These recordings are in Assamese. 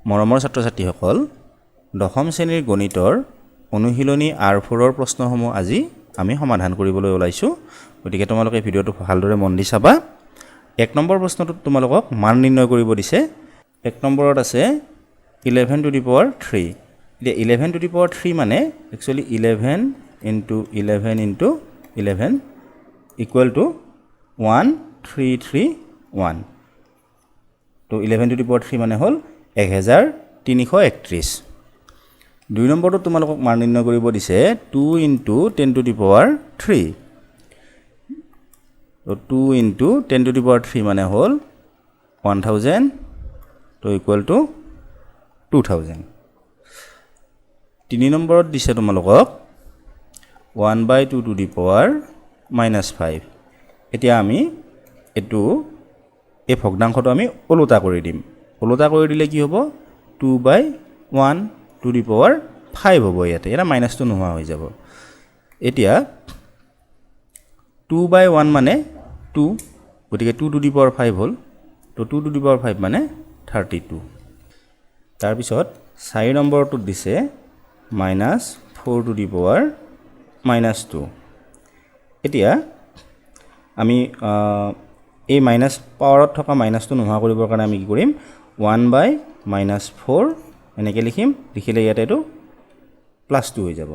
মৰমৰ ছাত্ৰ ছাত্ৰীসকল, দশম শ্ৰেণীৰ গণিতৰ অনুশীলনী আৰ ফ'ৰৰ প্ৰশ্নসমূহ আজি আমি সমাধান কৰিবলৈ ওলাইছোঁ। গতিকে তোমালোকে ভিডিঅ'টো ভালদৰে মন দি চাবা। এক নম্বৰ প্ৰশ্নটোত তোমালোকক মান নিৰ্ণয় কৰিব দিছে। এক নম্বৰত আছে 11 টু the power 3। এতিয়া 11 টু the power 3 মানে actually 11 into 11 into 11 equal to 1331। তো 11 টু the power 3 মানে হ'ল 1331। দুই নম্বৰটোত তোমালোকক মান নিৰ্ণয় কৰিব দিছে 2 into 10 to the power 3। তো 2 into 10 to the power 3 মানে হ'ল 1000, তো ইকুৱেল টু 2000। তিনি নম্বৰত দিছে তোমালোকক 1 by 2 to the power minus 5। এতিয়া আমি এইটো এই ভগ্নাংশটো আমি ওলোটা কৰি দিম। ওলোটা কৰি দিলে কি হ'ব? 2 by 1 to the power 5 হ'ব। ইয়াতে এটা মাইনাছটো নোহোৱা হৈ যাব। এতিয়া 2 বাই 1 মানে 2, গতিকে 2 টু the power 5 হ'ল। তো 2 টু the power 5 মানে 32। তাৰপিছত চাৰি নম্বৰটোত দিছে minus 4 to the power minus 2। এতিয়া আমি এই মাইনাছ পাৱাৰত থকা মাইনাছটো নোহোৱা কৰিবৰ কাৰণে আমি কি কৰিম? 1 বাই মাইনাছ 4 এনেকৈ লিখিম। লিখিলে ইয়াতে এইটো প্লাছ 2 হৈ যাব।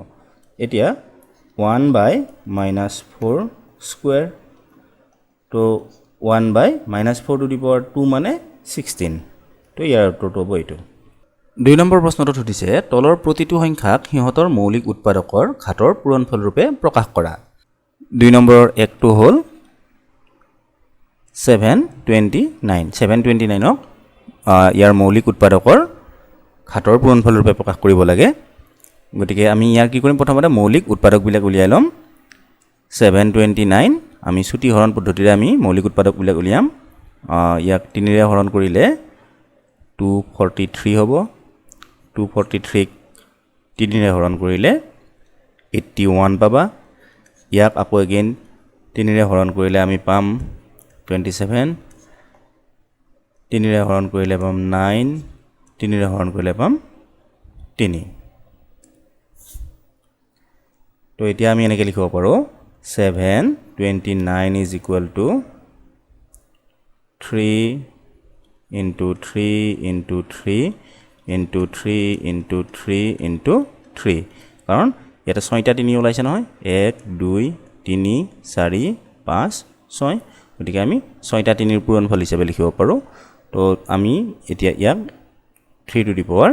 এতিয়া 1 বাই মাইনাছ 4 স্কুৱেৰ, তো 1 by minus 4 to the power 2 মানে 16। তো ইয়াৰ উত্তৰটো হ'ব এইটো। দুই নম্বৰ প্ৰশ্নটোত সুধিছে, তলৰ প্ৰতিটো সংখ্যাক সিহঁতৰ মৌলিক উৎপাদকৰ ঘাতৰ পূৰণফলৰূপে প্ৰকাশ কৰা। দুই নম্বৰৰ একটো হ'ল 729। 729ক ইয়াৰ মৌলিক উৎপাদকৰ ঘাতৰ পূৰণফলৰূপে প্ৰকাশ কৰিব লাগে। গতিকে আমি ইয়াৰ কি কৰিম? প্ৰথমতে মৌলিক উৎপাদকবিলাক উলিয়াই ল'ম। 729 আমি চুটি হৰণ পদ্ধতিৰে আমি মৌলিক উৎপাদকবিলাক উলিয়াম। ইয়াক তিনিৰে হৰণ কৰিলে 243 হ'ব। 243ক তিনিৰে হৰণ কৰিলে 81 পাবা। ইয়াক আকৌ এগেইন তিনিৰে হৰণ কৰিলে আমি পাম 27, তিনিৰে হৰণ কৰিলে পাম 9, তিনিৰে হৰণ কৰিলে পাম 3। তো এতিয়া আমি এনেকৈ লিখিব পাৰোঁ, 729 is equal to 3 into 3 into 3 into 3 into 3 into 3, কাৰণ ইয়াতে ছয়টা তিনি ওলাইছে নহয়, এক, দুই, তিনি, চাৰি, পাঁচ, ছয়। গতিকে আমি ছয়টা তিনিৰ পূৰণফল হিচাপে লিখিব পাৰোঁ। তো আমি এতিয়া ইয়াক 3 টু the power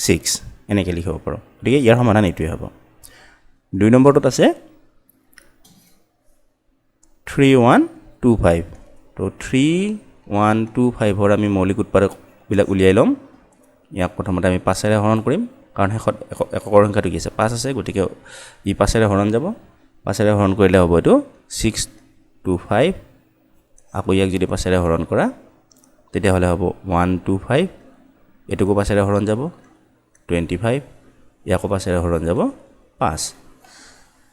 6 এনেকৈ লিখিব পাৰোঁ। গতিকে ইয়াৰ সমাধান এইটোৱে হ'ব। দুই নম্বৰটোত আছে 3125। তো 3125ৰ আমি মৌলিক উৎপাদকবিলাক উলিয়াই ল'ম। ইয়াক প্ৰথমতে আমি পাঁচেৰে হৰণ কৰিম, কাৰণ শেষত এককৰ সংখ্যাটো কি আছে? পাঁচ আছে, গতিকে ই পাঁচেৰে হৰণ যাব। পাঁচেৰে হৰণ কৰিলে হ'ব এইটো 625। আকৌ ইয়াক যদি পাঁচেৰে হৰণ কৰা, তেতিয়াহ'লে হ'ব 125। এইটোকো পাঁচেৰে হৰণ যাব, 25। ইয়াকো পাঁচেৰে হৰণ যাব, পাঁচ।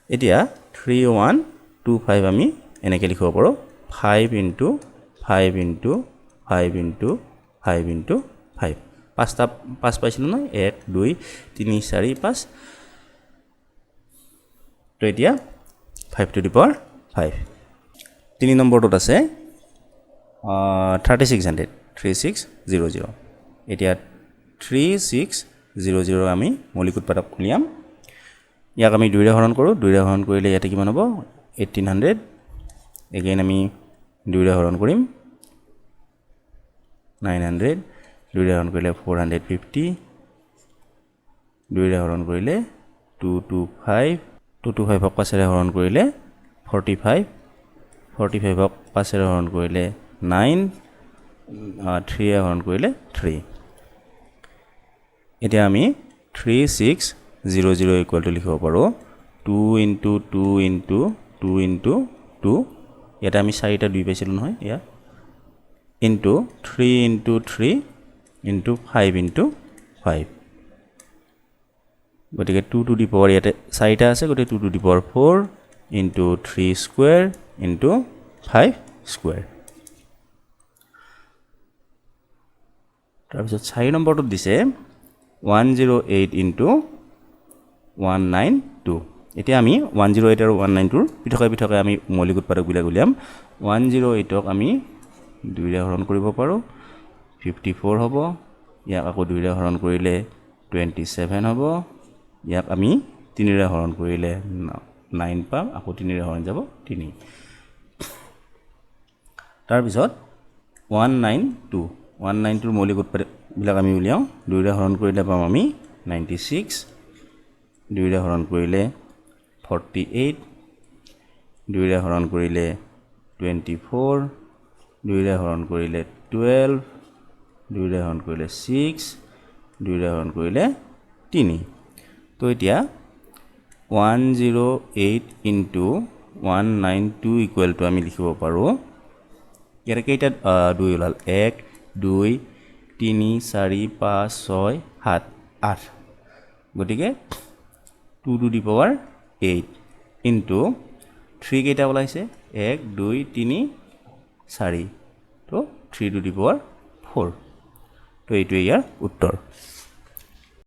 এতিয়া 3125 আমি এনেকৈ লিখিব পাৰোঁ, 5 into 5 into 5 into 5 into 5। পাঁচটা পাঁচ পাইছিলোঁ নহয়? এক, দুই, তিনি, চাৰি, পাঁচ। তো এতিয়া 5 টু the power 5। তিনি নম্বৰটোত আছে 3600, 3600। এতিয়া 3600 আমি মৌলিক উৎপাদক উলিয়াম। ইয়াক আমি দুইৰে হৰণ কৰোঁ। দুইৰে হৰণ কৰিলে ইয়াতে কিমান হ'ব? 1800। এগেইন আমি দুইৰে হৰণ কৰিম, 900। দুইৰে হৰণ কৰিলে 450। দুইৰে হৰণ কৰিলে 225। 225ক পাঁচেৰে হৰণ কৰিলে 45। 45ক পাঁচেৰে হৰণ কৰিলে 9, থ্ৰীয়ে হৰণ কৰিলে 3। এতিয়া আমি 3600 ইকুৱেল টু লিখিব পাৰোঁ 2 into 2 into 2 into 2। ইয়াতে আমি চাৰিটা দুই পাইছিলোঁ নহয় ইয়াত, into 3 into 3 into 5 into 5। গতিকে 2 টু the power ইয়াতে চাৰিটা আছে, গতিকে 2 to the power 4 into 3 square into 5 square। তাৰপিছত চাৰি নম্বৰটোত দিছে 108 into 192। এতিয়া আমি 108 আৰু 192ৰ পৃথকে পৃথকে আমি মৌলিক উৎপাদকবিলাক উলিয়াম। 108ক আমি দুইৰে হৰণ কৰিব পাৰোঁ, 54 হ'ব। ইয়াক আকৌ দুইৰে হৰণ কৰিলে 27 হ'ব। ইয়াক আমি তিনিৰে হৰণ কৰিলে 9 পাম, আকৌ তিনিৰে হৰণ যাব তিনি। তাৰপিছত 192, 192ৰ মৌলিক উৎপাদকবিলাক আমি উলিয়াওঁ। দুইৰে হৰণ কৰিলে পাম আমি 96, দুইৰে হৰণ কৰিলে 48, দুইৰে হৰণ কৰিলে 24, দুইৰে হৰণ কৰিলে 12, দুইৰে হৰণ কৰিলে 6, দুইৰে হৰণ কৰিলে তিনি। তো এতিয়া 108 into 192 equal to আমি লিখিব পাৰোঁ, ইয়াতে কেইটা দুই ওলাল? এক, দুই, তিনি, চাৰি, পাঁচ, ছয়, সাত, আঠ। গতিকে 2 to the power 8 into 3 কেইটা ওলাইছে? এক, দুই, তিনি, চাৰি। তো 3 to the power 4। তো এইটোৱে ইয়াৰ উত্তৰ।